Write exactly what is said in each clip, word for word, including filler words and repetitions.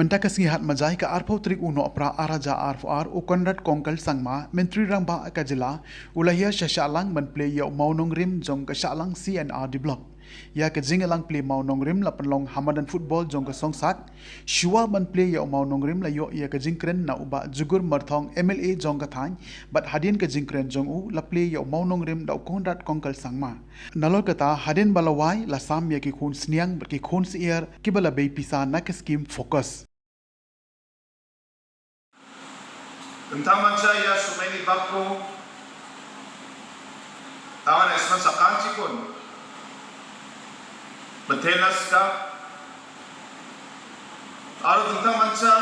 Mentaka sngi hat majai ka arpau trik uno apra araja arpau ar u Conrad Kongkal Sangma, Mentri Rangbah ka jila, ulahia shashalang manple ia u Maunongrim jong ka shalang C N R D block. Ia ka jingalang ple Maunongrim la penlong hamadan football jong ka songsak, shua manple ia u Maunongrim la yo ia ka jingkren na uba Jugur Marthong M L A jong ka thang, bat hadin ka jingkren jong u la ple ia u Maunongrim da u Conrad Kongkal Sangma. Nalor kata hadin balawai la sam ia ki khun sniang, bat ki khun sier, ki bala bei pisa na ki scheme focus. Dingtangmancha ia somaini bakko awan esman sakantikon betelna sika. Aro dingtangmancha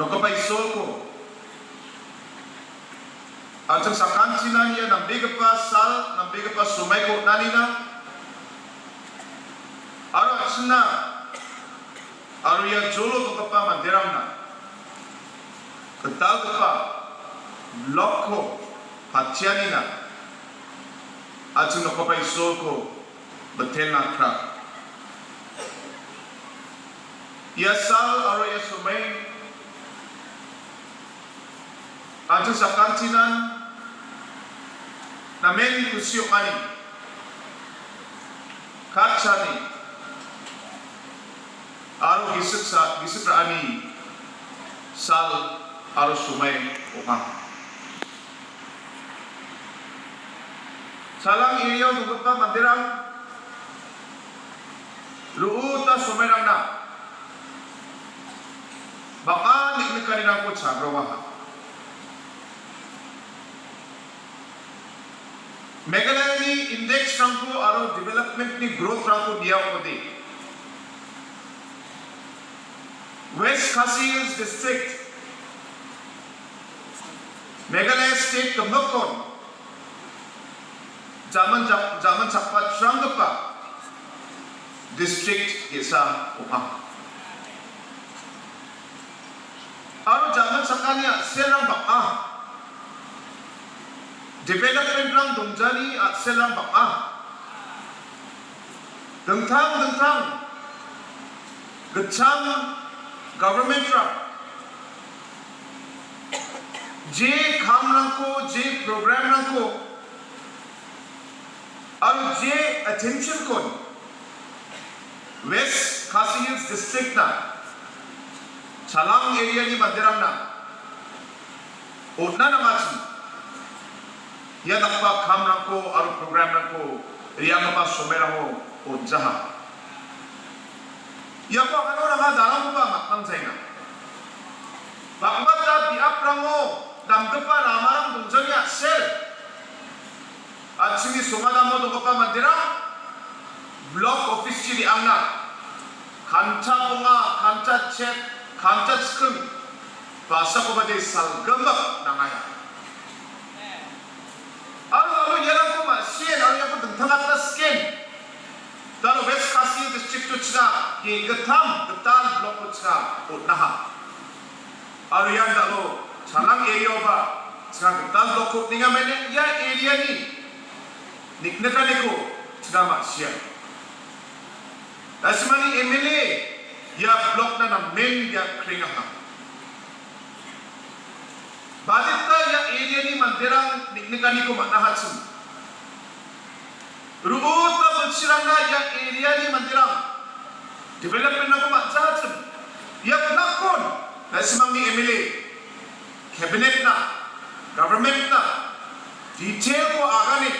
nokgipa Isolko an·ching sakantinan ia nambegipa sal, nambegipa somaiko on·anina. Aro an·chingna aro ia jolo donggipa manderangna gitalgipa blokko patianina an·ching nokgipa Isolko betelna kra. Ia sal aro ia somai an·ching sakantinan namen kusi ong·ani, katchani aro gisik sa-, gisik ra·ani sal aro somai ong·a. Salang area-o donggipa manderang ro·ota somairangna bang·a neng·nikanirangko chagroaha. Meghalayani index-rangko aro development-ni growth-rangko niaode West Khasi Hills District, Meghalaya State gimikkon jaman jak-, jaman chakpatranggipa district ge·sa ong·a. Aro jaman sakani a·selrang bang·a. Development-rang dongjani a·selrang bang·a. Dingtang dingtang gitcham government-rang je kamrangko, je program-rangko aro je attention-kon West Khasi Hills District-na Chalang area-ni manderangna on·na nangachim. Ia dakgipa kamrangko aro program-rangko re·anggipa somairangko on·jaha. Iako angano nanga darangkoba matmangjaenga. Bang·bata biaprango namgipa ramarang dongjani a·sel. An·chingni songadamo donggipa manderang blok office-chi re·angna kanta bonga, kanta chek, kanta chiking, ba·sakoba de salgimik nangaia. Aro, aro iarangko ma·sien, aro iako dingtanggatna siken. Dalo West Khasi District-o chinga ge·gittam gital blok-ko chinga on·aha. Aro ian dalo Chalang area-oba chinga gital blok-ko on·enga, mene ia area-ni niknikaniko chinga ma·sia. Nasimangni M L A ia blok-na namen ia krengaha. Badita ia area-ni manderang niknikaniko man·ahachim. Ro·ota bilsirangna ia area-ni manderang development-rangko man·jahachim. Ia blak-kon nasimangni M L A, cabinet-na, government-na detail-ko agane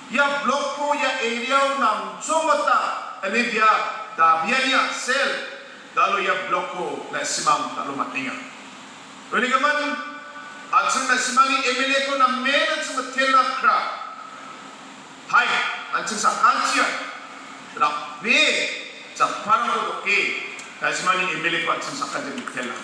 ia blok-ko ia area-o nangchongmota ine bia dabiani a·sel. Dalo ia blok-ko nasimang dalo man·enga. Unigimin an·ching nasimangni M L A-ko namen an·ching mitelna kra. Hai, an·ching sakantian rape jakparangko doke nasimangni M L A-ko an·ching sakantian mitelna.